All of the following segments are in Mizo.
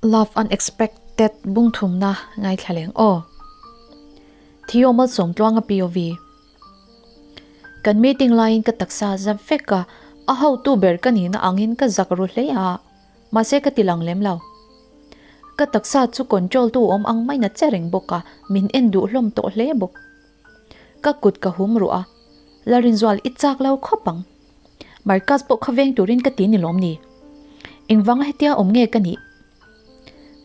Love Unexpected bung thumna ngaithla leng aw. Theo Malsawmtluanga POV. Kan meeting laiin ka taksa a zam vek a, a hotu ber ka nihna angin ka zak ru hle a, mahse ka ti lang lem lo. Ka taksa chu control tu awm ang maiin a che reng bawk a, min en duh hlawm tawh hle bawk. Ka kut ka hum ruh a, Larinzual i chak lo khawp ang. Marcus pawh kha veng turin ka ti ni lawm ni? Engvanga hetia awm nge ka nih?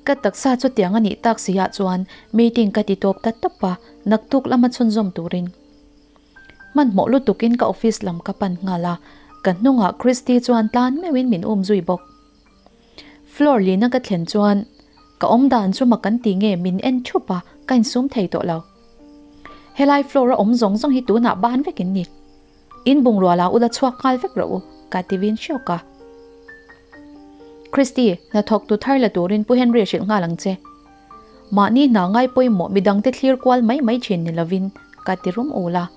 Ka taksa chu tiang a nih tak si ah chuan meeting ka ti tawp ta tawp a, naktuk lama chhunzawm turin. Hmanhmawh lutukin ka office lam ka pan nghal a, ka hnungah Christy chuan tlan meuhin min um zui bawk. Floor lina ka thlen chuan ka awm dan chu mak an ti nge min en thup a, ka insum thei tawh lo. Helai floor a awm zawng zawng hi tunah ban vek in ni. In bungrua la ula chhuak nghal vek rawh u, ka ti vin hrawk a. Christy, hnathawk tu thar la turin Pu Henry a hrilh nghal ang che. Mahni hna ngai pawimawh midangte thlir kual mai mai thin ni lovin, ka ti rum ul a.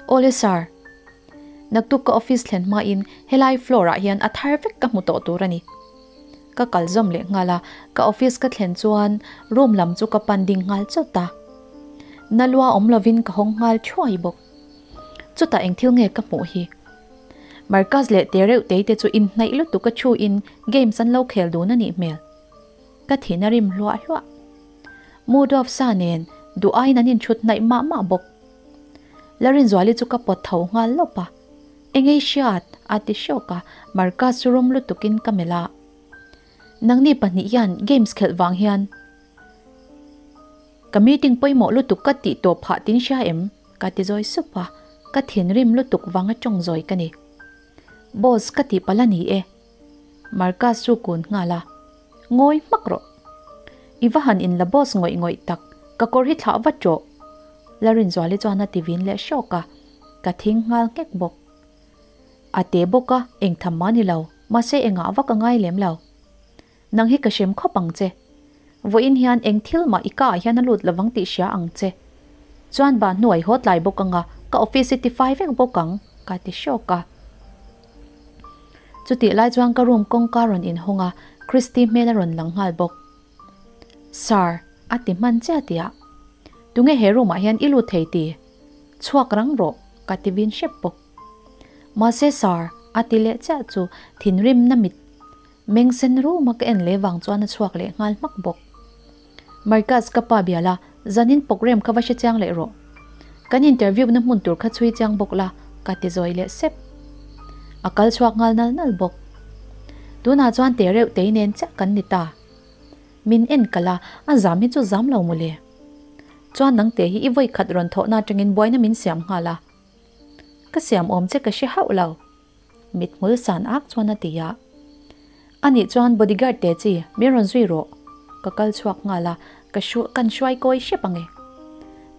Awle sir. Naktuk ka office thlen hmain helai floor ah hian a thar vek ka hmu tawh tur a ni. Ka kal zawm leh nghal a, ka office ka thlen chuan room lam chu ka pan ding nghal chawt a. Nalua awm lovin ka hawng nghal thuai bawk. Chutah eng thil nge ka hmuh hi? Marcus leh Tereuh tei te chu inhnaih lutuk a thu in games an lo khel dun a nih hmel. Ka thin a rim hluah hluah. Mood off sa nen duh aiin an inthut hnaih mah mah bawk. Larinzuali chu ka pawt tho nghal lawp a. Engei hriat? a ti hrawk a, Marcus chu rum lutukin ka melh a. Nangni pahnih hian games khelh vang hian Ka meeting pawimawh lutuk ka tih tawh phah tin hria em? Ka ti zawi sup a, ka thinrim lutuk vang a tawng zawi ka ni. Boss ka tih palh a ni e. Marcus chu kun nghal a, Ngawi hmak rawh. I va han in la boss ngawih ngawih tak, ka kawr hi thlah vat rawh. Larinzuali chuan a ti vin leh hrawk a, ka thing nghal nghek bawk. A te bawk a, eng tham mah ni lo, mahse engah vak a ngai lem lo. Nang hi ka hrem khawp ang che. Vawiin hian eng thil mah i ka ah hian a lut lovang tih hria ang che. Chuan ban hnuai haw tlai bawk anga ka office i tifai vek bawk ang, ka ti hrawk a. Chutih lai chuan ka room kawngka rawn inhawng a, Christy hmel a rawn lang nghal bawk. Sir, a ti hman chiah tih ah. Tunge he room ah hian i lut thei ti? Chhuak rang rawh, ka ti vin hrep bawk. Mahse sir, a ti leh chiah chu thinrimna mit Meng sen rum a ka en leh vang chuan a chhuak leh nghal hmak bawk. Marcus ka pa bial a, zanin program kha va hre chiang leh rawh. Kan interview na hmun tur kha chhui chiang bawk la, ka ti zawi leh sep. A kal chhuak nghal nal nal bawk. Tunah chuan te reuh tei nen chiah kan ni ta. Min en kalh a, a zam hi chu zam lo mawle. Chuan nang te hi i vawi khat rawn thawhna atangin buaina min siam nghal a. Ka siam awm che ka hre hauh lo. Mithmul san ak chuan a ti a. Anih chuan bodyguard te chi min rawn zui rawh. Ka kal chhuak nghal a, ka hru kan hruai kawi hrep ang e.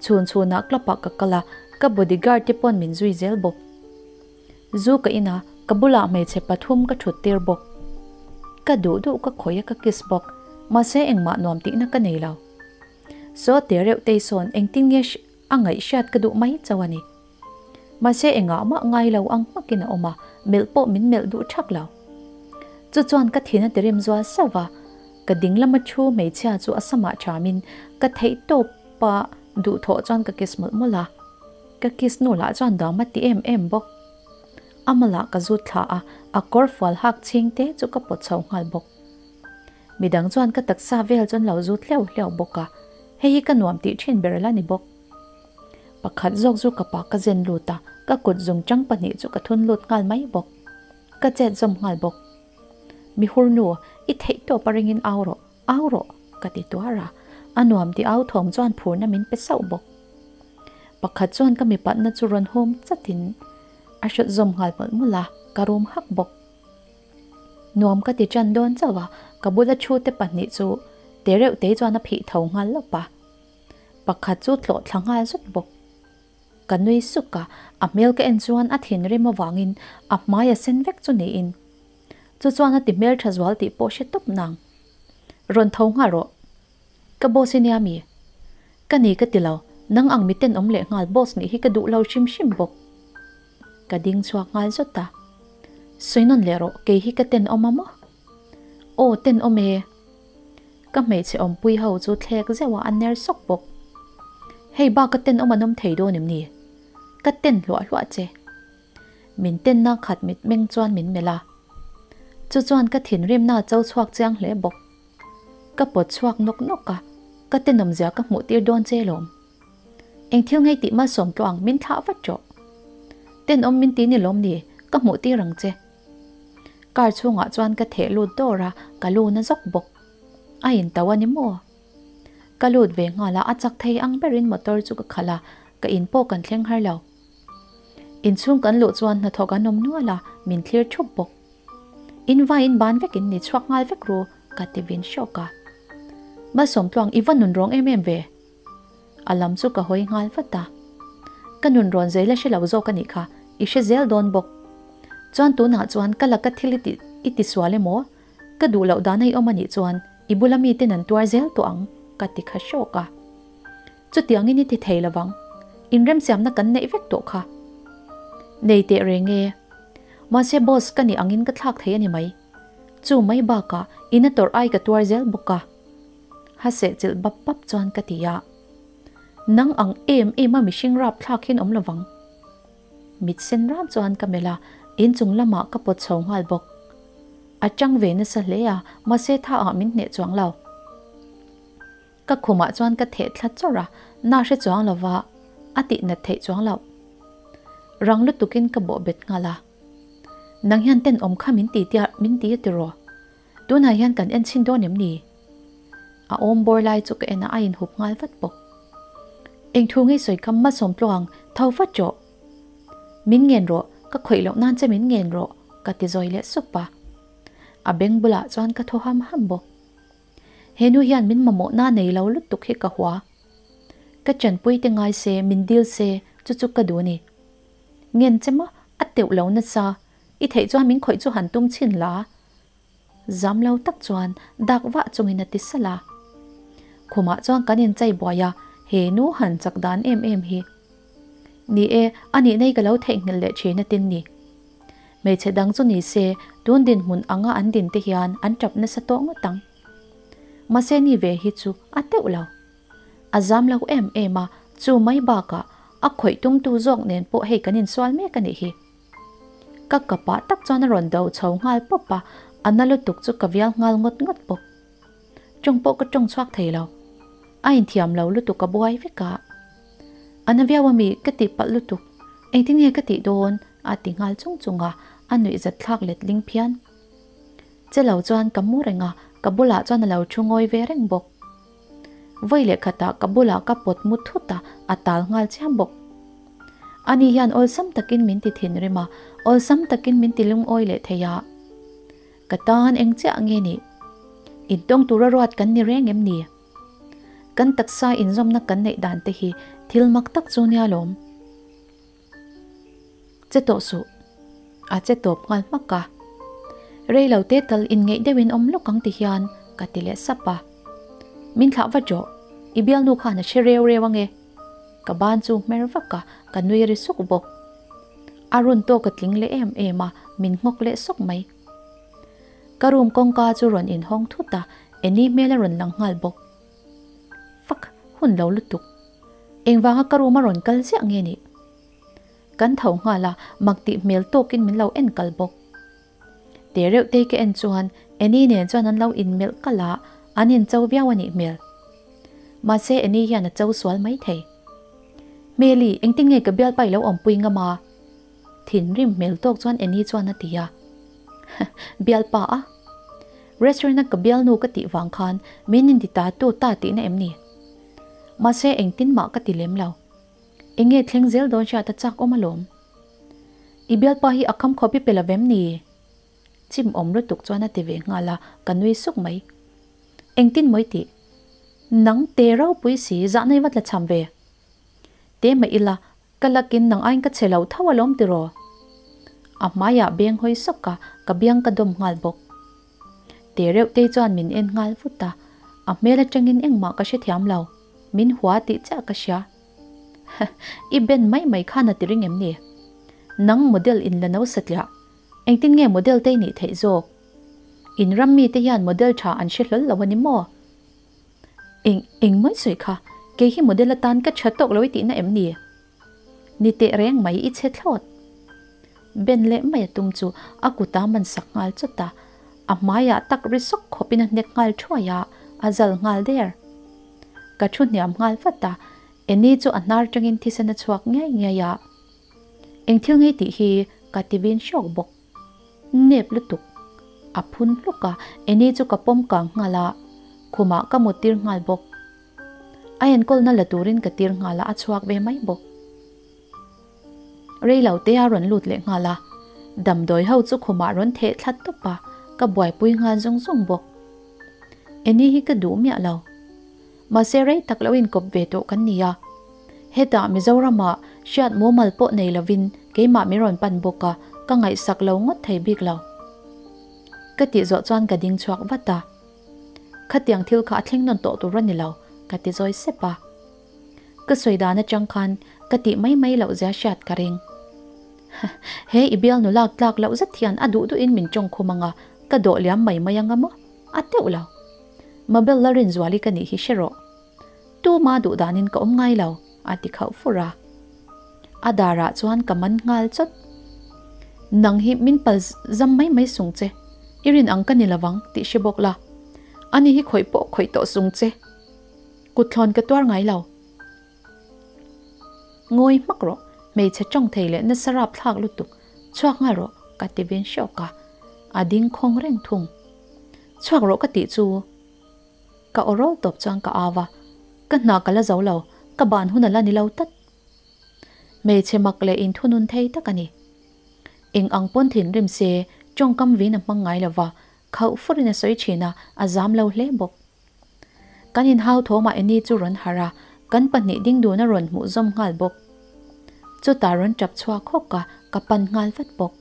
Chhun chhunah club ah ka kal a, ka bodyguard te pawn min zui zel bawk. Zu ka in a, ka bulah hmeichhe pathum ka thut tir bawk. Ka duh duh ka khawih a ka kiss bawk, mahse engmah nuam tihna ka nei lo. Saw te reuh tei sawn engtin nge a ngaihhriat ka duh mai chauh a ni. Mahse engah mah ngai lo ang hmakin a awm a, melh pawh min melh duh thak lo. Chu chuan ka thin a ti rim zual sauh a, ka ding lama thu hmeichhia chu a samah thamin ka theih tawp a duhthawh chuan ka kiss mawlh mawlh a. Ka kiss nu lah chuan dam a ti em em bawk. Amalah ka zut thla a, a kawr fual hak chhing te chu ka pawt chho nghal bawk. Midang chuan ka taksa vel chuan lo zut hleuh hleuh bawk a, hei hi ka nuam tih thin ber la ni bawk. Pakhat zawk chu ka pa ka zen lut a, ka kut zung chang pahnih chu ka thun lut nghal mai bawk. Ka chet zawm nghal bawk. Mi hur nu, i theih tawp a ringin au rawh, au rawh, ka ti tuar a, a nuam ti au thawm chuan phurna min pe sauh bawk. Pakhat chuan ka mipatna chu rawn hum chatin a hrawt zawm nghal mawlh mawlh a, ka rum hak bawk. Nuam ka ti ṭan dawn chauh a, ka bula thu te pahnih chu te reuh te chuan a phih tho nghal lawp a. Pakhat chu tlawh thla nghal zut bawk. Ka nui suk a, a hmel ka en chuan a thinrim avangin a hmai a sen vek chu niin. Chu chuan a ti hmel tha zual tih pawh hre tawp nang. Rawn tho nghal rawh. Ka boss i nia mi? Ka ni ka ti lo, nang ang mi tenawm leh nghal boss nih hi ka duh lo hrim hrim bawk. Ka ding chhuak nghal zawt a. Sawi nawn leh rawh, kei hi ka tenawm a maw? Aw, tenawm e. Ka hmeichhe awmpui ho chu thlek zeuh a, a ner sawk bawk. Hei bak ka ten awm an awm thei dawn em ni? Ka ten hluah hluah che. Min tenna khat mitmeng chuan min melh a. Chu chuan ka thinrimna a cho chhuak chiang hle bawk. Ka pawt chhuak nawk nawk a, ka tenawmzia ka hmuh tir dawn che lawm. Eng thil ngei tih malsawm tawh ang min thlah vat rawh. Tenawm min ti ni lawm ni, ka hmuh tir ang che. Car chhungah chuan ka theh lut dawr a, ka lu na zawk bawk. A in to a ni maw? Ka lut ve nghal a, a chak thei ang berin motor chu ka khalh a, ka in pawh kan thleng har lo. Inchhung kan luh chuan hnathawk an awm nual a, min thlir thup bawk. In vaiin ban vekin ni chhuak nghal vek ru, ka ti vin hrawk a. Malsawmtluang i va nun rawng em em ve? A lam chu ka hawi nghal vat a. Ka nun rawn zei la hre lo zawk a nih kha, i hre zel dawn bawk. Chuan tunah chuan ka laka thil i ti i ti sual emaw? Ka duh loh dan a i awm a nih chuan i bula miten an tuar zel tawh ang, ka ti kha hrawk a. Chutiangin i ti thei lovang, inremsiamna kan neih vek tawh kha. Nei teh reng e. Mahse boss ka nih angin ka thlak thei a ni mai. Chu mai bakah ina tawrh ai ka tuar zel bawk a. Ha sehchilh bap bap chuan ka ti a. Nang ang em em a mihring rap thlak hian awm lovang. Mit sen ran chuan ka melh a, inchung lamah ka pawt chho nghal bawk. A chang ve nasa hle a, mahse tha ah min hneh chuang lo. Ka khumah chuan ka theh thla chawrh a, na hre chuang lova a tih nat theih chuang loh. Rang lutukin ka bawh bet nghal a. Nang hian tenawm kha min ti tia min ti a tiraw? Tunah hian kan en chhin dawn em ni? A awm bawr lai chu ka en a, a inhup nghal vat bawk. Eng thu ngei sawi kha malsawm tluang tho vat rawh. Min ngen rawh, ka khawih loh nan che min ngen rawh, ka ti zawi leh sup a. A beng bulah chuan ka thaw ham ham bawk. He nu hian min mamawhna nei lo lutuk hi ka hua. Ka chanpui te ngai se, min dil se, chu chu ka duh a ni. Ngen che maw, a teuh lo nasa, i theih chuan min khawih chu han tum chhin la. Zam lo tak chuan dak vah chungin a ti salh a. Khumah chuan kan inchei buai a, he nu han chak dan em em hi. Ni e, a nihna hi ka lo theihnghilh leh thin a tin ni. Hmeichhe dang chu ni se, tun dinhmun anga an din te hian an tap nasa tawh ngawt ang. Mahse ni ve hi chu a teuh lo. A zam lo em em a, chu mai bakah a khawih tumtu zawk nen pawh hei kan insual mek a nih hi. Ka kapah tak chuan a rawn do chho nghal pawp a, a na lutuk chu ka vial nghal ngawt ngawt bawk. Tawng pawh ka tawng chhuak thei lo. A inthiam lo lutuk a buai vek a. A na viau ami ka tih palh lutuk, engtin nge ka tih dawn? a ti nghal chung chung a, a nuih zat thlak let ling phian. Che lo chuan ka mu reng a, ka bulah chuan a lo thu ngawi ve reng bawk. Vawi leh khatah ka bulah ka pawt mu thut a, a tal nghal chiam bawk. Ani hian awlsam takin min ti thinrim a, awlsam takin min ti lungawi leh thei a. Ka tan eng chiah nge nih? Intawng tura ruat kan ni reng em ni? Kan taksa inzawmna kan neih dan te hi thil mak tak chu nia lawm. Che tawh suh. A che tawp nghal hmak a. Rei lo te tal inngeih deuhin awm lawk ang ti hian ka ti leh sap a. Min thlah vat rawh. I bialnu khan a hre reu reu ange. Ka ban chu hmer vak a, ka nui ri suk bawk. A run tawk a tling leh em em a, min nghawk leh sawk mai. Ka room kawngka chu rawn inhawng thut a, Annie hmel a rawn lang nghal bawk. Fuck, hun lo lutuk. Engvanga ka room a rawn kal ziah nge nih? Kan tho nghal a, mak tih hmel tawkin min lo en kal bawk. Te reuh te ka en chuan Annie nen chuan an lo inmelh kalh a, an incho viau a nih hmel. Mahse Annie hian a cho sual mai thei. Hmeli, engtin nge ka bialpa i lo awmpui ngam a? Thinrim hmel tawk chuan Annie chuan a ti a. Bialpa a? Restaurant a ka bialnu ka tih vang khan min inti ta tu ta tihna em ni? Mahse engtin mah ka ti lem lo. Enge thleng zel dawn hriat a chak awm alawm. I bialpa hi a kham khawp i pe lo vem ni? Chim awm lutuk chuan a ti ve nghal a, ka nui suk mai. Engtin mawi tih? Nang te ropui si zahna i va tla cham ve. Te mah ila, ka lakin nang aiin ka che lo tho alawm tiraw? A hmaiah beng hawi sawk a, ka biang ka dawm nghal bawk. Te reuh te chuan min en nghal vut a, a hmel atangin engmah ka hrethiam lo, min hua tih chiah ka hria. I ben mai mai khan a ti ring em ni? Nang model in la no satliah, engtin nge model te i nih theih zawk? In ram mite hian model tha an hre hlawl lo a ni maw? Eng, eng mai sawi kha, kei hi model atan ka tha tawk lo i tihna em ni? Ni teh reng mai i chhe thlawt. Ben leh mai a tum chu a kut a man sak nghal chawt a, a hmaiah tak ri sawk khawpin a hnek nghal thuai a, a zal nghal der. Ka thu hniam nghal vat a, Annie chu a hnar tangin thisen a chhuak ngiai ngiai a. Eng thil ngei tih hi ka ti vin hrawk bawk. Nep lutuk. A phun hluk a, Annie chu ka pawm kang nghal a, khumah ka mut tir nghal bawk. A enkawlna la turin ka tir nghal a, a chhuak ve mai bawk. Rei lo te a rawn lut leh nghal a, damdawi ho chu khumah rawn theh thla tawp a, ka buaipui nghal zung zung bawk. Annie hi ka duh miah lo. Mahse rei tak lo inkawp ve tawh kan ni a. Hetah Mizoramah hriat mumal pawh nei lovin keimah min rawn pan bawk a, ka ngaihsak lo ngawt thei bik lo. Ka tih zawh chuan ka ding chhuak vat a. Khatiang thil kha a thleng nawn tawh tur a ni lo, ka ti zawi sep a. Ka sawi dan atang khan ka tih mai mai loh zia hriat ka ring. He i bialnu lak tlak loh zet hian a duh duhin min tawng khum ang a, ka dawh liam mai mai ang a maw? A teuh lo. Mabel la Rinzuali ka nih hi hre rawh. Tuma duh danin ka awm ngai lo, a ti khauh fur a. A darah chuan ka man nghal chawt. Nang hi min pal zam mai mai sung che, i rin ang ka ni lovang tih hre bawk la. Ani hi khawih pawh khawih tawh sung che. Kutthlawn ka tuar ngai lo. Ngawi hmak rawh, hmeichhe tawng thei leh nasa rap thlak lutuk, chhuak nghal rawh, ka ti vin hrawk a. A ding khawng reng thung. Chhuak rawh ka tih chu. Ka aw rawl tawp chuan ka au a, ka hna ka la zo lo, ka ban hun a la ni lo tlat. Hmeichhe mak leh inthunun thei tak a ni. Eng ang pawn thinrim se tawngkam vin a hmang ngai lo va, khauh furin a sawi thin a, a zam lo hle bawk. Kan inhau thawmah Annie chu rawn harh a, kan pahnih ding dun a rawn hmuh zawm nghal bawk. Chutah rawn tap chhuak hawk a, ka pan nghal vat bawk.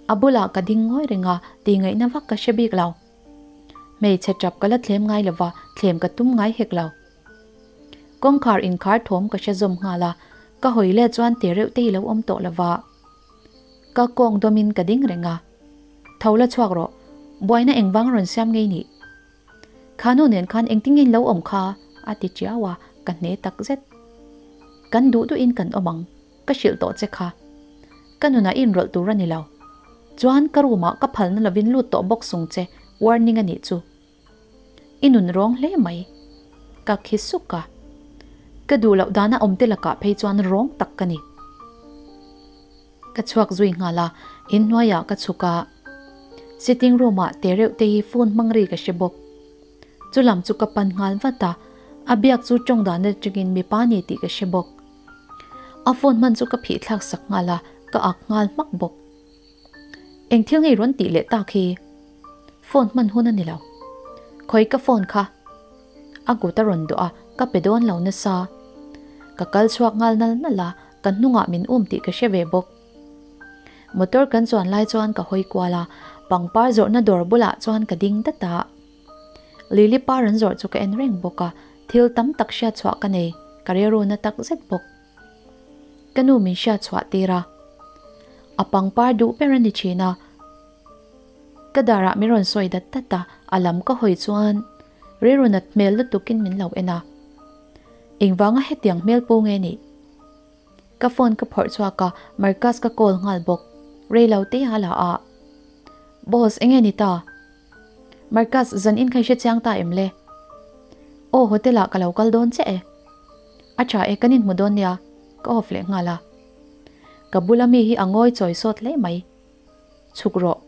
A bulah ka ding ngawi reng a, tih ngaihna vak ka hre bik lo. Hmeichhe tap ka la thlem ngai lova, thlem ka tum ngai hek lo. Kawngkhar inkhar thawm ka hre zawm nghal a, ka hawi let chuan te reuh te hi lo awm tawh lova. Ka kawng dawmin ka ding reng a. Tho la chhuak rawh, buaina engvang rawn siam ngei nih? Kha nu nen khan engtin nge in lo awm kha? a ti tiau a, ka hne tak zet. Kan duh duhin kan awm ang. Ka hrilh tawh che kha. Ka nunah i inrawlh tur a ni lo. Chuan ka room ah ka phalna lovin lut tawh bawk sung che, warning a nih chu. I nun rawng hle mai. Ka khi suk a. Ka duh loh dana awm te lakah phei chuan rawng tak ka ni. Ka chhuak zui nghal a, inhnuaiah ka chhuk a. Sitting room ah te reuh te hi phone hmang ri ka hre bawk. Chu lam chu ka pan nghal vat a, a biak chu tawng dan atangin mipa ni tih ka hre bawk. A phone hman chu ka phih thlak sak nghal a, ka ak nghal hmak bawk. Eng thil ngei rawn tih leh tak hi? Phone hman hun a ni lo. Khawi ka phone kha? A kut a rawn dawh a, ka pe dawn lo nasa. Ka kal chhuak nghal nal nal a, ka hnungah min um tih ka hre ve bawk. Motor kan chuan lai chuan ka hawi kual a, pangpar zawrhna dawr bulah chuan ka ding dat a. Lily par an zawrh chu ka en reng bawk a, thil tam tak hriat chhuah ka nei, ka rilru na tak zet bawk. Ka nu min hriat chhuah tir a, a pangpar duh ber a ni thin a, ka darah min rawn sawi dat dat a, a lam ka hawi chuan rilru nat hmel lutukin min lo en a. Engvanga hetiang hmel pu nge nih? Ka phone ka phawrh chhuak a, Marcus ka call nghal bawk. Rei lo te a la a. Boss, enge ni ta? Marcus, zan in kha i hre chiang ta em le? Aw, hotel ah ka lo kal dawn chiah e. A tha e, kan inhmu dawn nia, ka off leh nghal a. Ka bula mi hi a ngawi chawi sawt hle mai. Chhuk rawh.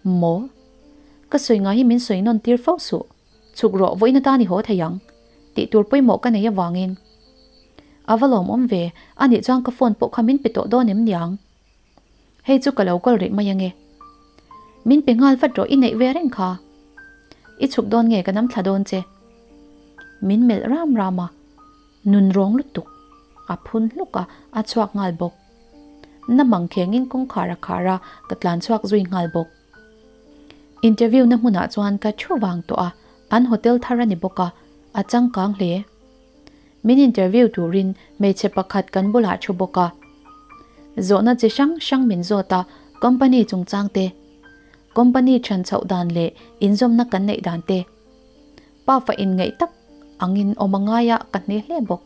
Maw? Ka sawi ngai hi min sawi nawn tir fo suh. Chhuk rawh, vawiin atan i haw thei ang. Tih tur pawimawh ka nei avangin. A va lawmawm ve, a nih chuan ka phone pawh kha min pe tawh dawn em niang? Hei chu ka lo kawl rih mai ange. Min pe nghal vat rawh i neih ve reng kha. I chhuk dawn nge ka nam thla dawn che. Min melh ram ram a, nun rawng lutuk. A phun hluk a, a chhuak nghal bawk. Na mang khengin kawngkhar a khar a, ka tlan chhuak zui nghal bawk. Interview na hmunah chuan ka thu vang tawh a, an hotel thar a ni bawk a, a changkang hle. Min interview turin hmeichhe pakhat kan bulah thu bawk a. Zawhna chi hrang hrang min zawt a, company chungchang te, company chhan chhoh dan leh inzawmna kan neih dan te, pafa inngeih tak angin awm a ngai a, ka hne hle bawk.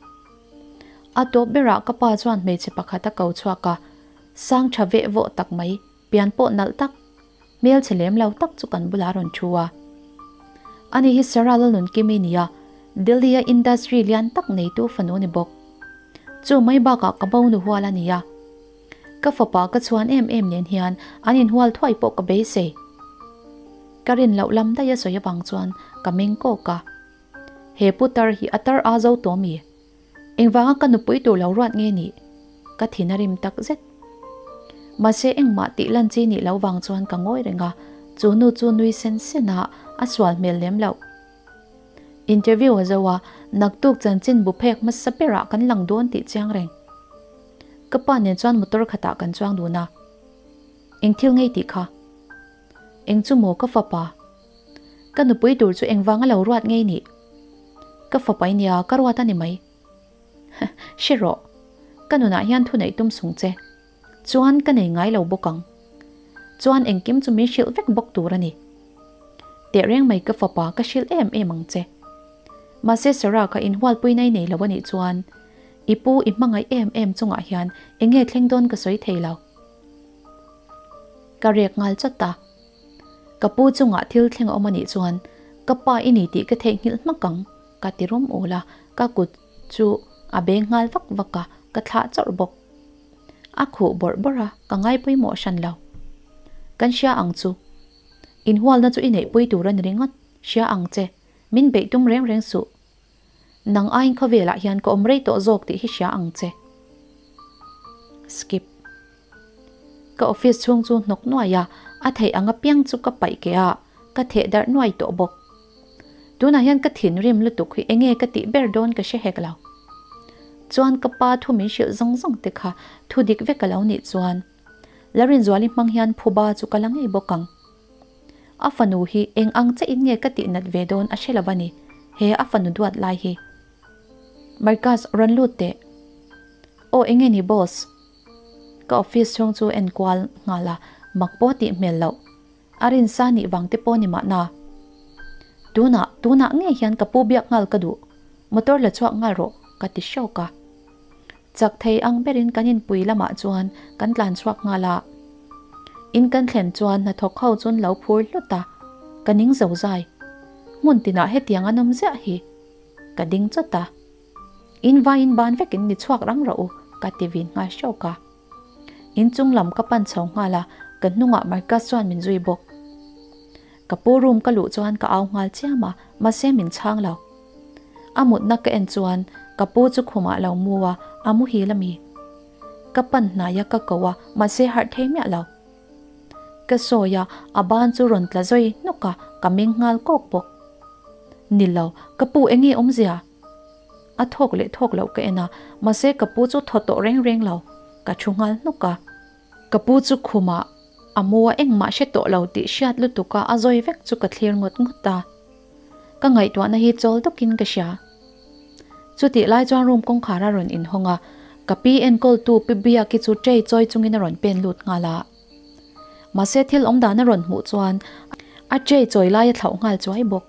A tawp berah ka pa chuan hmeichhe pakhat a ko chhuak a, sang tha veh vawh tak mai, pian pawh nalh tak, hmelchhe lem lo tak chu kan bulah a rawn thu a. Ani hi Sarah Lalnunkimi nia, Delhi-a industry lian tak neitu fanu ni bawk. Chu mai bakah ka bo nu hual a ni a. Ka fapa ka chhuan em em nen hian an inhual thuai pawh ka beisei. Ka rin loh lam daih a sawi avang chuan ka meng kawk a. He putar hi a tar a zo tawh mi? Engvanga ka nupui tur lo ruat nge nih? Ka thin a rim tak zet. Mahse engmah tih lan chi nih loh vang chuan ka ngawi reng a, chu nu chu nui sen sen a, a sual hmel lem loh. Interview a zo a, naktuk chanchin bu phek hmasa berah kan lang dawn tih chiang reng. Ka pa nen chuan motor khatah kan chuang dun a. Eng thil ngei tih kha? Eng chu maw ka fapa? Ka nupui tur chu engvang a lo ruat ngei nih? Ka fapa i nia, ka ruat a ni mai. Hre rawh, ka nunah hian thu neih tum sung che. Chuan ka nei ngai lo bawk ang. Chuan engkim chu min hrilh vek bawk tur a ni. Tehreng mai ka fapa ka hrilh em em ang che. Mahse Sarah kha inhualpui nai nei lo a nih chuan i pu i hmangaih em em chungah hian eng nge thleng dawn ka sawi thei lo. Ka rek nghal chawt a. Ka pu chungah thil thleng a awm a nih chuan ka pa i ni tih ka theihnghilh hmak ang ka ti rawm ul a, ka kut chu a beng nghal vak vak a, ka thlah chawrh bawk. A khuh bawrh bawrh a, ka ngai pawimawh hran lo. Kan hria ang chu. Inhualna chu i neihpui tur a ni ringawt, hria ang che. Min beih tum reng reng suh. Nang aiin khawvelah hian ka awm rei tawh zawk tih hi hria ang che. Skip. Ka office chhung chu hnawk nuai a, a theih ang apiang chu ka paih keh a, ka theh darh nuai tawh bawk. Tunah hian ka thinrim lutuk hi enge ka tih ber dawn ka hre hek lo. Chuan ka pa thu min hrilh zawng zawng te kha thu dik vek a lo nih chuan Larinzuali hmang hian phuba chu ka la ngei bawk ang. A fanu hi eng ang che in nge ka tih nat ve dawn a hre lo a ni, he a fanu duat lai hi. Marcus rawn lut teh. Aw enge ni boss? Ka office chhung chu en kual nghal a, mak pawh tih hmel loh. A rinsa nih vang te pawh ni mahna. Tunah, tunah ngei hian ka pu biak nghal ka duh. Motor la chhuak nghal rawh, ka ti hrawk a. Chak thei ang berin kan inpui lamah chuan kan tlan chhuak nghal a. In kan thlen chuan hnathawk ho chuan lo phur hlut a, ka ning zo zai. Hmun tinah hetiang an awm ziah hi. Ka ding chawt a. In vaiin ban vekin ni chhuak rang rawh u, ka ti vin nghal hrawk a. In chung lam ka pan chho nghal a, ka hnungah Marcus chuan min zui bawk. Ka pu room ka luh chuan ka au nghal chiam a, mahse min chhang lo. A mutna ka en chuan ka pu chu khumah lo mu a, a muhil a mi. Ka pan hnai a ka ko a, mahse harh thei miah lo. Ka sawi a, a ban chu rawn tla zawi hnawk a, ka meng nghal kawk bawk. Ni lo, ka pu enge awmzia? A thawk leh thawk loh ka en a, mahse ka pu chu thaw tawh reng reng lo, ka thu nghal hnawk a. Ka pu chu khumah a mu a engmah hre tawh lo tih hriat lutuk a a zawi vek chu ka thlir ngawt ngawt a. Ka ngaihtuahna hi chawl dawkin ka hria. Chutih lai chuan room kawngkhar a rawn inhawng a, ka pi enkawltu Pi Biaki chu tray chawi chungin a rawn pen lut nghal a. Mahse thil awmdan a rawn hmuh chuan a tray chawi lai a thlauh nghal chuai bawk.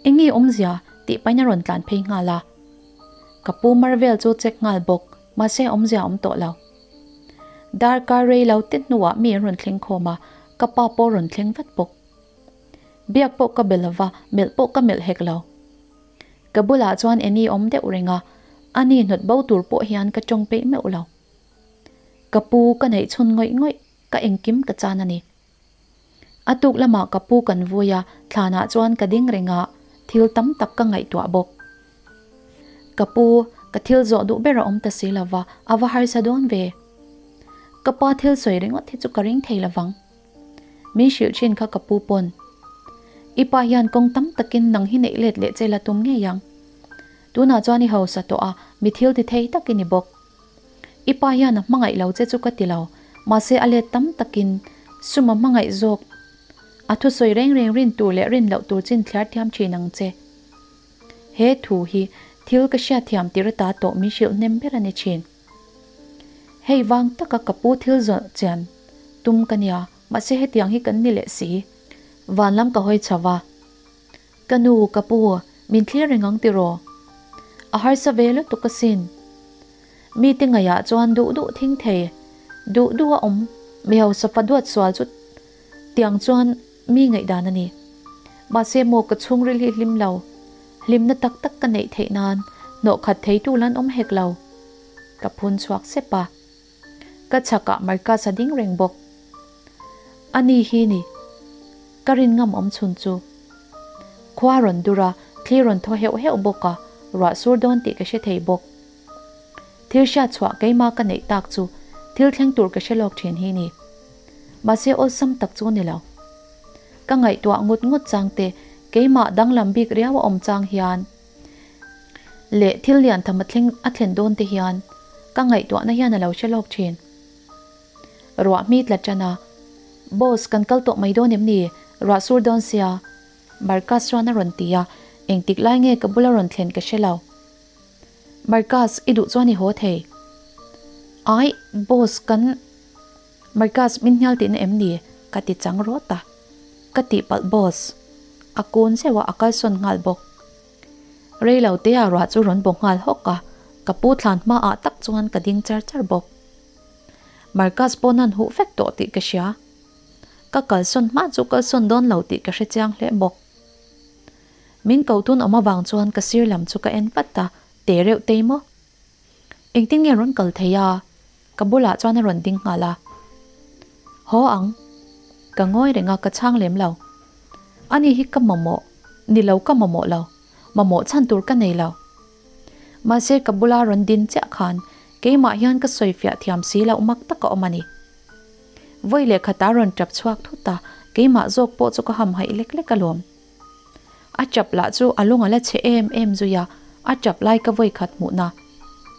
Eng nge awmzia? tih pahin a rawn tlan phei nghal a. Ka pu mar vel chu check nghal bawk, mahse awmzia a awm tawh lo. Darkar rei lo te hnuah mi an rawn thleng khawm a, ka pa pawh rawn thleng vat bawk. Biak pawh ka be lova, melh pawh ka melh hek lo. Ka bulah chuan Annie awm deuh reng a, ani hnawt bo tur pawh hian ka tawng peih meuh lo. Ka pu ka neih chhun ngawih ngawih, ka engkim ka chan a ni. A tuk lamah ka pu kan vui a, thlanah chuan ka ding reng a, thil tam tak ka ngaihtuah bawk. Ka pu, ka thil zawh duh ber a awm ta si lova, a va harsa dawn ve. Ka pa thil sawi ringawt hi chu ka ring thei lovang. Min hrilh thin kha ka pu pawn. I pa hian kawng tam takin nang hi neih let leh che la tum ngei ang. Tunah chuan i hausa tawh a, mi thil ti thei tak i ni bawk. I pa hian a hmangaih lo che chu ka ti lo, mahse a let tam takin sum a hmangaih zawk. A thusawi reng reng rin tur leh rin loh tur chin thliar thiam thin ang che. He thu hi thil ka hriatthiam tir ata tawh min hrilh hnem ber a ni thin. Hei vang taka ka pu thil zawh chian tum ka nia, mahse hetiang hi kan ni leh si. Van lam ka hawi chho va. Ka nu, ka pu, min thlir reng ang tiraw? A harsa ve lutuk asin. Mite ngaihah chuan duh duh thing thei, duh duh a awm, mi hausa fa duat sual chu tiang chuan mi ngaihdan a ni. Mahse maw ka chhungril hi hlim lo, hlimna tak tak ka neih theih nan hnawh khat thei tu lan awm hek lo. Ka phun chhuak sep a. Ka chhakah Marcus a ding reng bawk. A ni hi ni. Ka rin ngam awm chhun chu. Khua rawn dur a, thli rawn thaw heuh heuh bawk a, ruah sur dawn tih ka hre thei bawk. Thil hriat chhuah keimah ka neih tak chu thil thleng tur ka hre lawk thin hi ni. Mahse awlsam tak chu ni lo. Ka ngaihtuah ngut ngut chang te, keimah danglam bik riau a awm chang hian leh thil lian tham a thleng a thlen dawn te hian ka ngaihtuahna hian a lo hre lawk thin. Ruah hmi tla tan a, Boss, kan kal tawh mai dawn em ni? Ruah sur dawn sia. Marcus chuan a rawn ti a, engtik lai nge ka bula rawn thlen ka hre lo. Marcus, i duh chuan i haw thei. Aih, boss, kan. Marcus, min hnial tihna em ni? Ka ti chang rawt a. Ka tihpalh boss. A kun zeuh a, a kalsawn nghal bawk. Rei lo te ah ruah chu rawn bawk nghal hawk a, ka pu thlan hma ah tak chuan ka ding char char bawk. Marcus pawn an huh vek tawh tih ka hria. Ka kalsawn hma chu kalsawn dawn lo tih ka hre chiang hle bawk. Min ko tun awm avang chuan ka sir lam chu ka en vat a, te reuh tei maw? Engtin nge rawn kal thei a? Ka bulah chuan a rawn ding nghal a. Haw ang. Ka ngawi reng a, ka chhang lem lo. Ani hi ka mamawh. Ni lo ka mamawh lo. Mamawh chhan tur ka nei lo. Mahse ka bula rawn din chiah khan keimah hian ka sawi fiah thiam si loh mak tak a awm a ni. Vawi leh khatah rawn tap chhuak thut a, keimah zawk pawh chu ka hamhaih lek lek alawm. A chap lah chu a lung a la chhe em em zui a, a chap lai ka vawi khat hmuhna.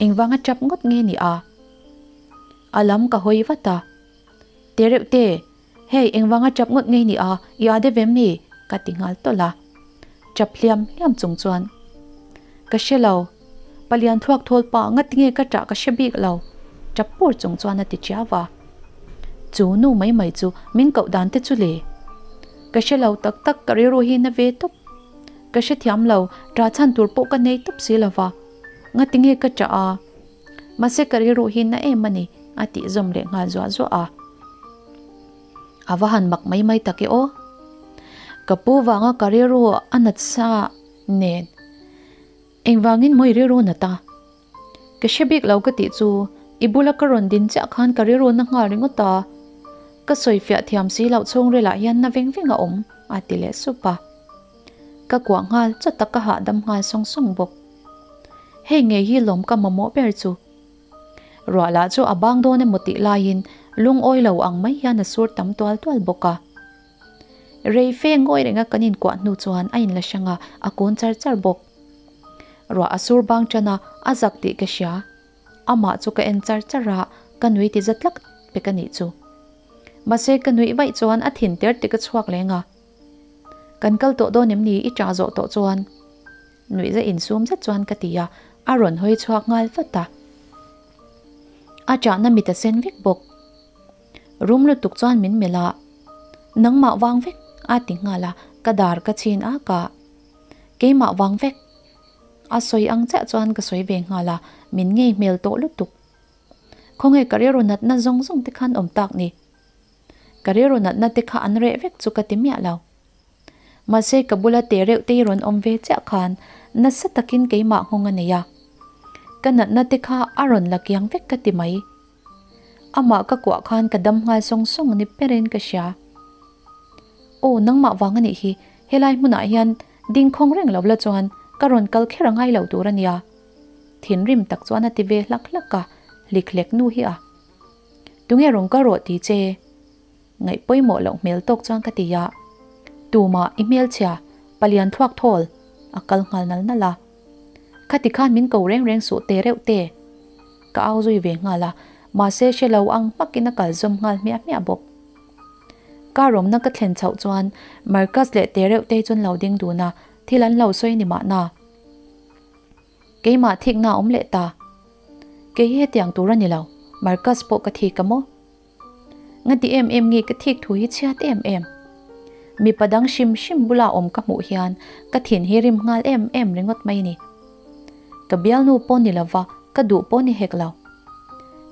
Engvang a chap ngawt nge ni a? A lam ka hawi vat a. Te reuh te, hei engvang a chap ngawt nge ni a, i a deuh em ni? Ka ti nghal tawlh a. Chap hliam hliam chung chuan. Ka hre lo, palian thluak thawl pa ngati nge ka ṭah ka hre bik lo, ṭap pur chung chuan a ti ṭiau a. Chu nu mai mai chu min koh dan te chu le. Ka hre lo tak tak ka rilru hi na ve tawp. Ka hre thiam lo, ṭah chhan tur pawh ka nei tawp si lo va. Ngati nge ka ṭah a? Mahse ka rilru hi na em a ni, a tih zawm leh nghal zuah zuah a. A va han mak mai mai tak e aw. Ka pu vanga ka rilru a nat sa nen. Engvangin maw i rilru nat a? Ka hre bik lo ka tih chu i bula ka rawn din chiah khan ka rilru na nghal ringawt a. Ka sawi fiah thiam si loh chhungril ah hian na veng veng a awm a ti leh sup a. Ka kuah nghal chawt a ka hahdam nghal sawng sawng bawk. Hei ngei hi lawm ka mamawh ber chu. Ruah lah chu a bang dawn emaw tih laiin lungawi lo ang mai hian a sur tam tual tual bawk a. Rei fe ngawi renga kan inkuah hnu chuan a inla hrang a, a kun char char bawk. Ruah a sur bang tan a, a zak tih ka hria. Amah chu ka en char char a, ka nui ti za tlak pek a nih chu. Mahse ka nuih vaih chuan a thin ter tik a chhuak leng a. Kan kal tawh dawn em ni i ṭah zawh tawh chuan? Nuih za insum zet chuan ka ti a, a rawn hawi chhuak nghal vat a. A ṭahna mit a sen vek bawk. Rum lutuk chuan min melh a, Nangmah vang vek a ti nghal a, ka dar ka chhin ak a. Keimah vang vek. A sawi ang chiah chuan ka sawi ve nghal a, min ngei hmel tawh lutuk. Khawnge ka rilru natna zawng zawng te khan awm tak ni. Ka rilru natna te kha an reh vek chu ka ti miah lo. Mahse ka bula te reuh te hi rawn awm ve chiah khan nasa takin keimah nghawng a nei a. Ka natna te kha a rawn la kiang vek ka ti mai. Amah ka kuah khan ka dam nghal sawng sawng ni perin ka hria. Aw nangmah vang a nih hi, helai hmunah hian ding khawng reng lo la chuan ka rawn kal kher a ngai lo tur a nia. Thinrim tak chuan a ti ve hlak hlak a, hlik hlek nu hi a. Tunge rawn kal rawh ti che? Ngaih pawimawh loh hmel tawk chuan ka ti a, Tumah i hmelchhia, palian thluak thawl, a kal nghal nal nal a. Khati khan min ko reng reng suh te reuh te. Ka au zui ve nghal a, mahse hre lo ang hmakin a kal zawm nghal hmiah hmiah bawk. Car awmna ka thlen chhoh chuan Marcus leh te reuh te chuan lo ding dun a, thil an lo sawi ni mahna. Keimah thikna a awm leh ta. Kei hi hetiang tur a ni lo, Marcus pawh ka thik a maw? Nga ti em em nge ka thik thu hi chhiat em em? Mipa dang hrim hrim bula awm ka hmuh hian ka thin hi rim nghal em em ringawt mai ni. Ka bialnu pawh ni lova, ka duh pawh ni hek lo.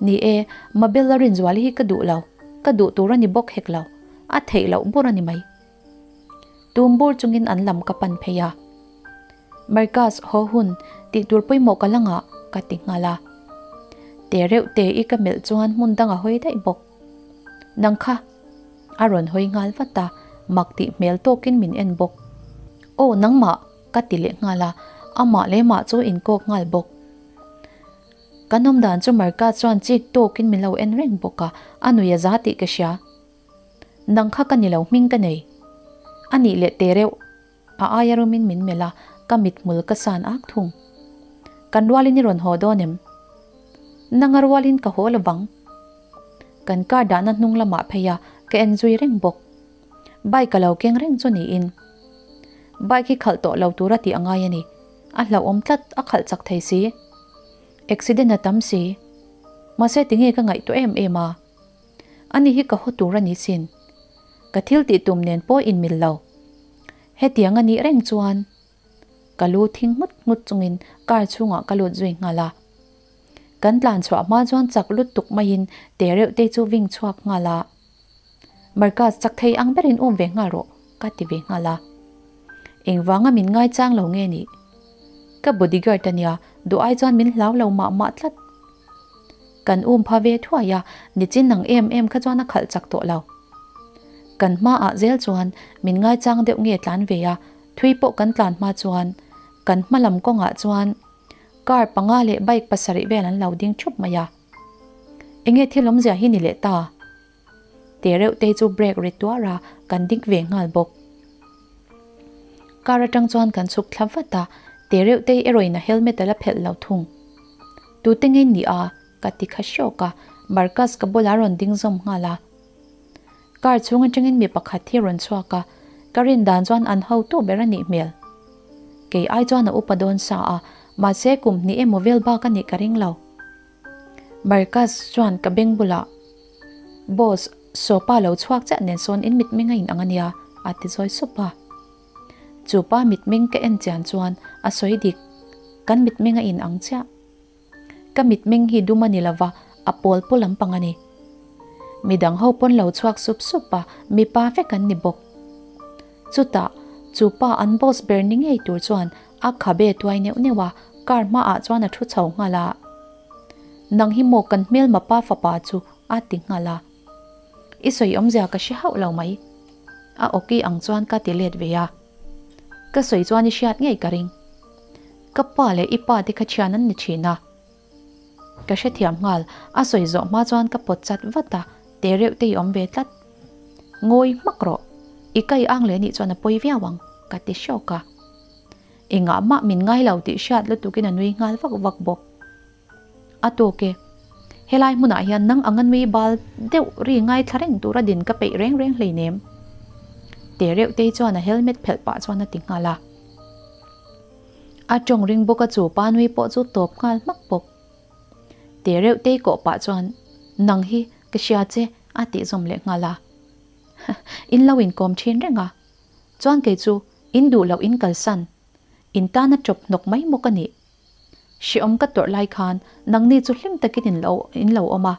Ni e, Mabel a Rinzuali hi ka duh lo, ka duh tur a ni bawk hek lo, a theih loh bur a ni mai. Tum bur chungin an lam ka pan phei a. Marcus, haw hun, tih tur pawimawh ka la ngah, ka ti nghal a. Te reuh te i ka melh chuan hmun dang a hawi daih bawk. Nang kha! A rawn hawi nghal vat a, mak tih hmel tawkin min en bawk. Aw, nangmah! Ka ti leh nghal a, amah leh mah chu inkawk nghal bawk. Kan awm dan chu Marcus chuan chik tawkin min lo en reng bawk a, a nui a za tih ka hria. Nang kha ka ni lo hming ka nei. A nih leh te reuh. A aia rumin min melh a, ka mithmul ka san ak thung. Kan rualin i rawn haw dawn em? Nanga rualin ka haw lo vang. Kan car dahna hnung lamah phei a, ka en zui reng bawk. Bike a lo keng reng chu niin. Bike hi khalh tawh lo tura tih a ngai a ni. A hlauhawm tlat, a khalh chak thei si. Accident a tam si. Mahse tinge ka ngaihtuah em em a. Ani hi ka haw tur a ni sin. Ka thil tih tum nen pawh inmil lo. Hetiang a nih reng chuan ka lu thing nghut nghut chungin car chhungah ka lut zui nghal a. Kan tlan chhuah hma chuan chak lut tuk maiin te reuh te chu ving chhuak nghal a. Marcus, chak thei ang berin um ve nghal rawh, ka ti ve nghal a. Engvanga min ngaichang lo nge nih? Ka bodyguard a nia, duh ai chuan min hlau lo mah mah tlat. Kan um pha ve thuai a, nichin ang em em kha chuan a khalh chak tawh lo. Kan hmaah zel chuan min ngaichang deuh nge tlan ve a, thui pawh kan tlan hma chuan kan hma lam kawngah chuan car panga leh bike pasarih vel an lo ding thup mai a. Enge thil awmzia hi ni leh ta? Te reuh te chu brake ri tuar a, kan ding ve nghal bawk. Car atang chuan kan chhuk thla vat a, te reuh te erawhin a helmet a la phelh lo thung. Tute ngei ni a? ka ti kha hrawk a, Marcus ka bulah a rawn ding zawm nghal a. Car chhung atangin mi pakhat hi a rawn chhuak a, ka rin dan chuan an hotu ber a nih hmel. Kei ai chuan a upa dawn sa a, mahse kum hnih emaw vel bak a nih ka ring lo. Marcus chuan ka beng bulah, Boss, Sopa lo chhuak chiah nen sawn in mitmeng a inang a nia, a ti zawi sup a. Chu pa mitmeng ka en chian chuan a sawi dik, kan mitmeng a inang chiah. Ka mitmeng hi dum a ni lova, a pawl paw lampang a ni. Midang ho pawn lo chhuak sup sup a, mipa vek an ni bawk. Chutah, chu pa an boss ber ni ngei tur chuan a khabe tuai neuh neuh a, car hmaah chuan a thu chho nghal a. Nang hi maw kan hmelma pa fapa chu a ti nghal a. I sawi awmzia ka hre hauh lo mai. A awki ang chuan ka ti let ve a. Ka sawi chuan i hriat ngei ka ring. Ka pa leh i pa te kha thian an ni thin a. Ka hrethiam nghal, a sawi zawh hma chuan ka pawt chat vat a, te reuh te i awm ve tlat. Ngawi hmak rawh, i kai ang leh nih chuan a pawi viau ang, ka ti hrawk a. Engah mah min ngai lo tih hriat lutukin a nui nghal vak vak bawk. A tawk e, helai hmunah hian nang anga nui bal deuh ri ngaithla reng tura din ka peih reng reng hleinem. Te reuh tei chuan a helmet phelh pah chuan a ti nghal a. A tawng ring bawk a chu pa nui pawh chu tawp nghal hmak bawk. Te reuh tei kawh pah chuan, Nang hi ka hria che a tih zawm leh nghal a. In lo inkawm thin reng a. Chuan kei chu in duh loh in kalsan. In tana chawp hnawk mai maw ka nih. Hreawm ka tawrh lai khan nangni chu hlim takin in lo in lo awm a.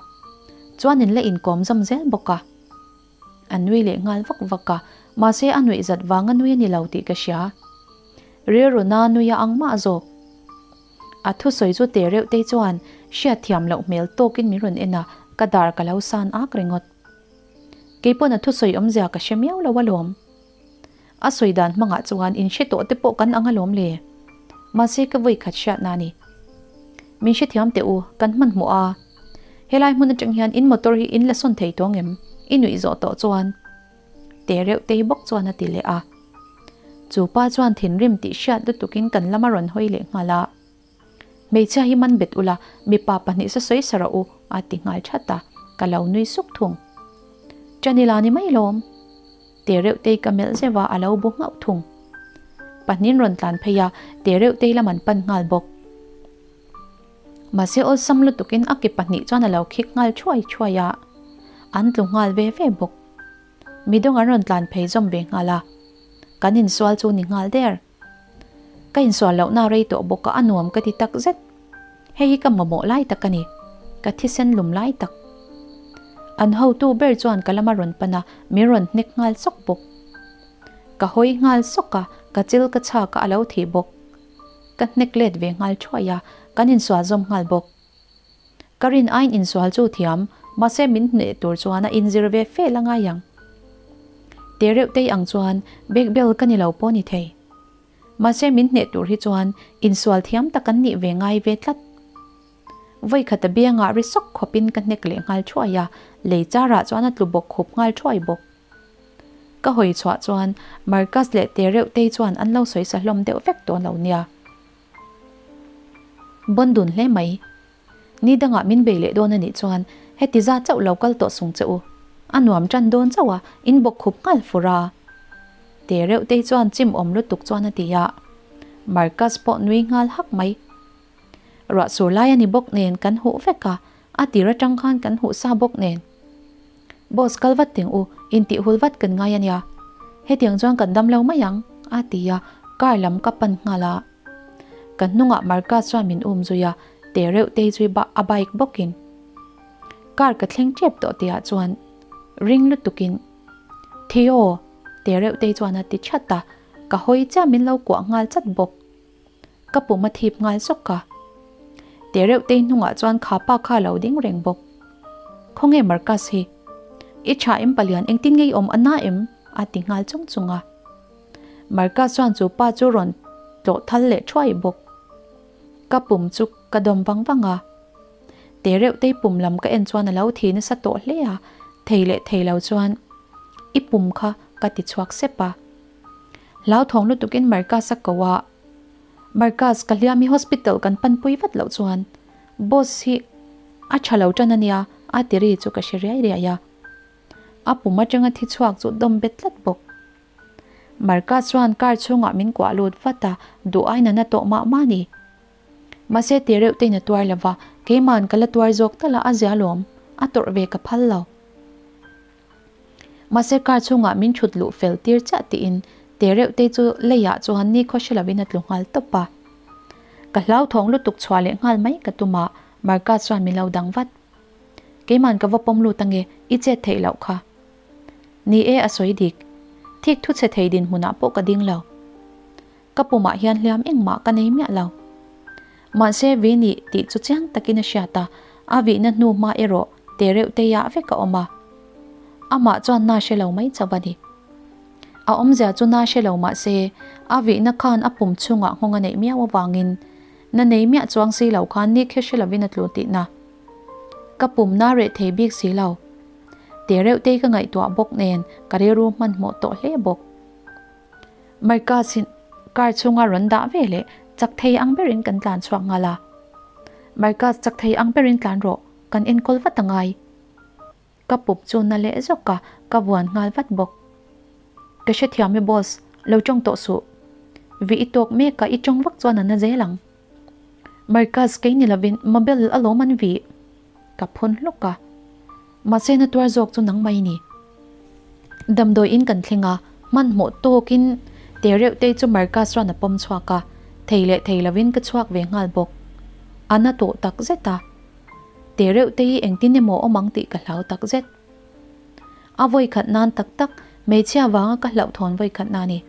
Chuan in la inkawm zawm zel bawk a. A nui leh nghal vak vak a, mahse a nuih zat vang a nui a ni lo tih ka hria. Rilru na nui a ang mah zawk. A thusawi chu te reuh te chuan hriat thiam loh hmel tawkin min rawn en a, ka dar ka lo san ak ringawt. Keipawn a thusawi awmzia ka hre miau lo alawm. A sawi dan hmangah chuan in hre tawh te pawh kan ang alawm le. Mahse ka vawi khat hriatna a ni. Min hrethiam teh u, kan hmanhmawh a. Helai hmun atang hian in motor hi in la sawn thei tawng em? I nuih zawh tawh chuan te reuh tei bawk chuan a ti leh a. Chu pa chuan thinrim tih hriat lutukin kan lam a rawn hawi leh nghal a. Hmeichhia hi man bet ula, mipa pahnih sa sawi sa rawh u, a ti nghal that a, ka lo nui suk thung. Chanila ni mai lawm. Te reuh tei ka melh zeuh a, a lo bu nghauh thung. Pahnihin rawn tlan phei a, te reuh tei lam an pan nghal bawk. Mahse awlsam lutukin a ke pahnih chuan a lo khik nghal thuai thuai a, an tlu nghal ve ve bawk. Midawng an rawn tlan phei zawm ve nghal a, kan insual chu ni nghal der. Ka insual lohna rei tawh bawk a, a nuam ka ti tak zet. Hei hi ka mamawh lai tak a ni. Ka thisen lum lai tak. An hotu ber chuan ka lama rawn pan a, min rawn hnek nghal sawk bawk. Ka hawi nghal sawk a, ka chil ka chhak a, a lo thih bawk. Ka hnek let ve nghal thuai a, kan insual zawm nghal bawk. Ka rin aiin insual chu thiam, mahse min hneh tur chuan a inzir ve fel a ngai ang. Te reuh tei ang chuan bek bel ka ni lo pawh ni thei. Mahse min hneh tur hi chuan insual thiam tak an nih ve ngai ve tlat. Vawi khat a biangah ri sawk khawpin ka hnek leh nghal thuai a, lei charah chuan a tlu bawk khup nghal thuai bawk. Ka hawi chhuah chuan Marcus leh te reuh tei chuan an lo sawi sa hlawm deuh vek dawn lo nia. Bawn dun hle mai. Ni dangah min bei leh dawn a nih chuan heti za chauh lo kal tawh sung che u. A nuam tan dawn chauh a, in bawk khup nghal fur a. Te reuh te hi chuan chim awm lutuk chuan a ti a. Marcus pawh nui nghal hak mai. Ruah sur lai a ni bawk nen kan huh vek a, a tir atang khan kan huh sa bawk nen. Boss kal vat teng u, intih hul vat kan ngai a nia. Hetiang chuan kan dam lo mai ang, a ti a, car lam ka pan nghal a. Ka hnungah Marcus chuan min um zui a, te reuh tei zui bah a bike bawkin. Car ka thleng tep tawh tihah chuan ring lutukin, Theo! Te reuh tei chuan a ti chat a, ka hawi chiah min lo kuah nghal chat bawk. Ka pum a thip nghal zawk a. Te reuh tei hnungah chuan kha pa kha a lo ding reng bawk. Khawnge Marcus hi? I tha em palian engtin nge i awm a na em? A ti nghal chung chung a. Marcus chuan chu pa chu rawn tlawh thal leh thuai bawk. Ka pum chu ka dawm vang vang a. Te reuh tei pum lam ka en chuan a lo thi nasa tawh hle a, thei leh thei lo chuan i pum kha ka ti chhuak sep a. Hlauthawng lutukin Marcus a ko a, Marcus, ka hliam hi hospital kan panpui vat loh chuan boss hi a tha lo tan a nia a ti ri chu ka hre riai riai a. A pum atanga thi chhuak chu dawm bet tlat bawk. Marcus chuan car chhungah min kuah lut vat a, duh aina na tawh mah mah a ni. Mahse te reuh tein a tuar lo va, keima'n ka la tuar zawk tal a, a zia lawm, a tawrh ve ka phal lo. Mahse car chhungah min thut luh fel tir chiah tiin te reuh te chu leiah chuan nikhaw hre lovin a tlu nghal tawp a. Ka hlauthawng lutuk chhuah leh nghal mai ka tum a, Marcus chuan min lo dang vat. Keima'n ka va pawm lut ange, i chet theih loh kha. Ni e a sawi dik. Thik thu chhe thei dinhmunah pawh ka ding lo. Ka pumah hian hliam engmah ka nei miah lo. Mahse Vini tih chu chiang takin a hriat a, a vihna hnu hma erawh te reuh te iah vek a awm a. Amah chuan na hre lo mai chauh a ni. A awmzia chu na hre lo mahse a vihna khan a pum chhungah nghawng a neih miau avangin na nei miah chuang si lo khan ni khe hre lovin a tlu tihna. Ka pum na reh thei bik si lo. Te reuh te ka ngaihtuah bawk nen ka rilru hmanhmawh tawh hle bawk. Marcus in car chhunga rawn dah ve leh chak thei ang berin kan tlan chhuak nghal a. Marcus chak thei ang berin tlan rawh, kan enkawl vat a ngai. Ka pup chu na leh zawk a, ka vuan nghal vat bawk. Ka hrethiam e boss, lo tawng tawh suh. Vi i tawk mek a, i tawng vak chuan a na zel ang. Marcus kei ni lovin Mabel alawm an vih. Ka phun hlawk a. Mahse na tuar zawk chu nang mai ni. Damdawi in kan thleng a, hmanhmawh tawkin te reuh te chu Marcus chuan a pawm chhuak a, thei leh thei lovin ka chhuak ve nghal bawk. A na tawh tak zet a. Te reuh te hi engtin emaw awm ang tih ka hlau tak zet. A vawi khat nan tak tak hmeichhia vanga ka hlauhthawn vawi khat na ni.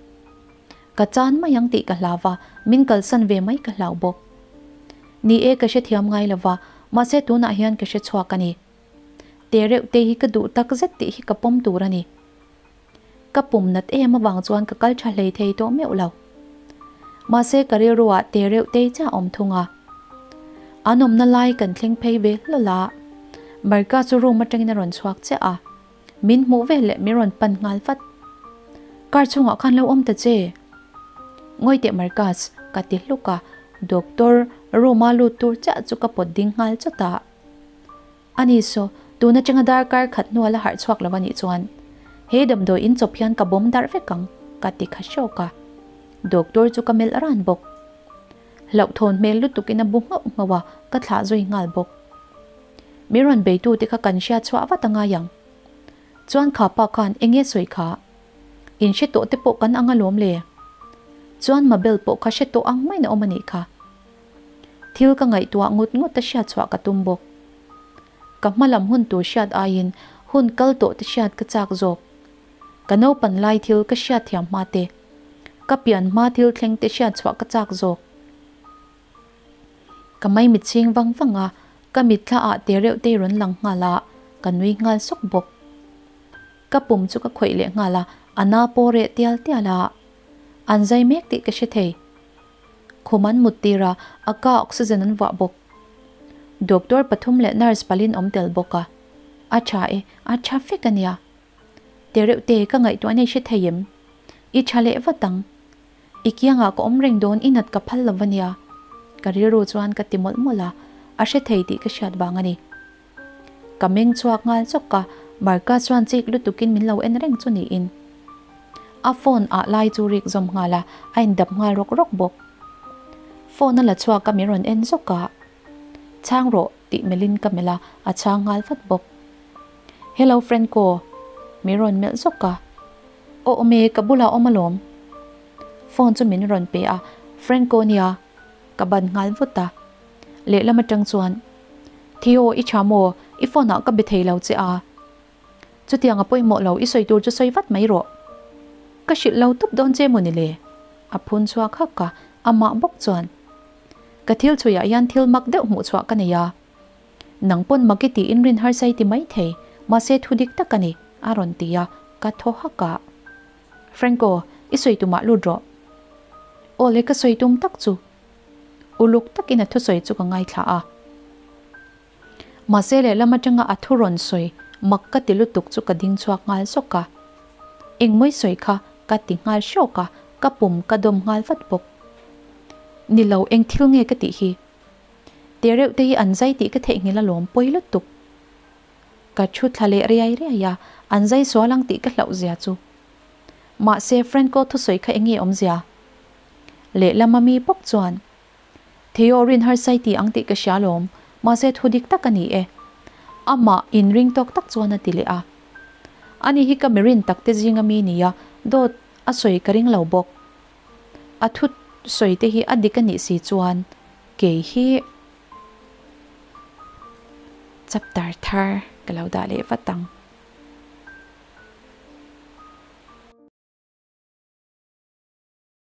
Ka chan mai ang tih ka hlau va, min kalsan ve mai ka hlau bawk. Ni e ka hrethiam ngai lova, mahse tunah hian ka hre chhuak a ni. Te reuh te hi ka duh tak zet tih hi ka pawm tur a ni. Ka pum nat em avang chuan ka kal tha hlei thei tawh meuh lo. Mahse ka rilruah te reuh te chiah awm thung a. An awmna lai kan thleng phei ve hlawl a. Marka chu room atangin a rawn chhuak chiah a. Min hmuh vel leh min rawn pan nghal vat. Car chhungah khan lo awm ta che. Ngawi teh Marcus, ka ti hluk a. Doctor room a lut tur chiah chu ka pawt ding nghal chawt a. Ani saw, tun atanga darkar khat hnua la harh chhuak lo anih chuan he damdawi in chawp hian ka bawm darh vek ang, ka ti kha hrawk a. Doctor chu ka melh ran bawk. Hlauhthawn hmel lutukin a bu nghauh nghauh a, ka thlah zui nghal bawk. Mi rawn beitu te kha kan hriat chhuah vat a ngai ang. Chuan kha pa khan eng nge sawi kha? In hre tawh te pawh kan ang alawm le. Chuan Mabel pawh kha hre tawh ang maiin a awm a nih kha. Thil ka ngaihtuah ngut ngut a hriat chhuah ka tum bawk. Ka hma lam hun tur hriat aiin hun kal tawh te hriat ka chak zawk. Ka naupan lai thil ka hriat thiam hma te, ka pian hma thil thleng te hriat chhuah ka chak zawk. Ka maimit chhing vang vang a, ka mitthla ah te reuh te rawn lang nghal a, ka nui nghal sawk bawk. Ka pum chu ka khawih leh nghal a, a na pawh reh tial tial a. An zai mek tih ka hre thei. Khum an mut tir a, a ka oxygen an vuah bawk. Doctor pathum leh nurse palin awm tel bawk a. A tha e, a tha fek a nia. Tereuh te, ka ngaihtuah nei hre thei em? I tha leh vat ang. I kiangah ka awm reng dawn i nat ka phal lo va nia. Ka rilru chuan ka ti mawlh mawlh a, a hre thei tih ka hriat vang a ni. Ka meng chhuak nghal chawk a, Marcus chuan chik lutukin min lo en reng chu niin. A phone ah lai chu rik zawm nghal a, a indap nghal rawk rawk bawk. Phone a la chhuak a min rawn en zawk a, Chhang rawh tih melhin ka melh a, a chhang nghal vat bawk. Hello Franco, min rawn melh zawk a. Aw awm e, ka bulah awm alawm. Phone chu min rawn pe a, Franco nia, ka ban nghal vut a. Lehlam atang chuan, Theo, i tha maw? I phone ah ka be thei lo che a. Chutiang a pawimawh lo, i sawi tur chu sawi vat mai rawh. Ka hrilh lo tup dawn che maw ni le? A phun chhuak hak a, amah bawk chuan, Ka thil chhuiah hian thil mak deuh hmuh chhuah ka nei a. Nang pawn mak i tiin rin harsa i ti mai thei, mahse thu dik tak a ni, a rawn ti a, ka thaw hak a. Franco, i sawi tumah lut rawh. Aw le ka sawi tum tak chu. Uluk takin a thusawi chu ka ngaithla a. Mahse lehlam atanga a thu rawn sawi mak ka ti lutuk chu ka ding chhuak nghal zawk a. Engmawi sawi kha ka ti nghal hrawk a, ka pum ka dawm nghal vat bawk. Ni lo, eng thil nge ka tih hi? Te reuh te hi an zai tih ka theihnghilh alawm pawi lutuk. Ka thu thla leh riai riai a, an zai sual ang tih ka hlauh zia chu. Mahse Franco thusawi kha enge awmzia? Lehlam a mi bawk chuan, Theo rin harsai ti ang tih ka hria alawm, mahse thu dik tak a ni e. Amah inring tawk tak chuan a ti leh a. Ani hi ka mirin tak te zinga mi nia, dawt a sawi ka ring lo bawk. A thu sawi te hi a dik a nih si chuan kei hi chapter thar ka lo dah leh vat ang.